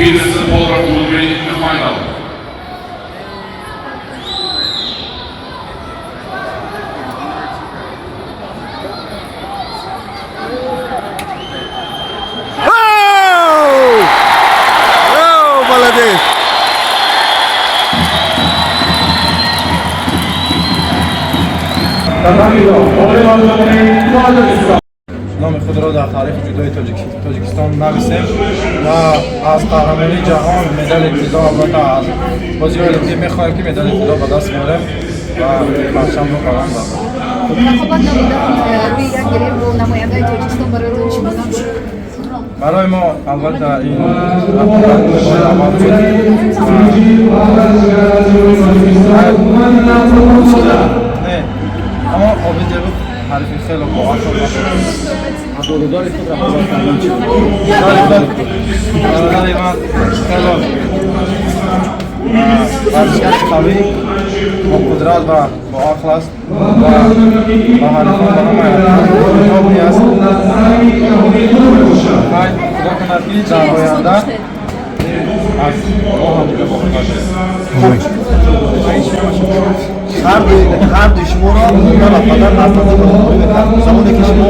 Peterson Pollard will be in the final. Oh! Oh, молодец! Номи худро дар таърихи ҷудои Тоҷикистон нависем ва аз қаҳрамонии ҷаҳон медали тилло, албатта, аз бозиҳои олимпӣ мехоҳем, ки медали тилло ба даст биёрем ва парчамро баланд бардорем. Рақобат намудан рӯи як гирем бо намояндаи Тоҷикистон барои ту чӣ гуна буд? Барои мо, албатта, ин рақобат бори аввал буд. Не, аммо Обидҷабов ҳарифи хело боақл буд. Бародари худ рақобат кардан чӣ? Бародари ман хело варзишгари қавӣ, бо қудрат ва боақл аст ва ба ҳарифон, ба ҳама ҳарифон аст. Хай, Худо кунад, ки дар оянда аз мо ҳам дида бохабар шавем. Ҳар дуи шуморо модар ва падар аз наздик роҳнамоӣ мекард, замоне ки шумо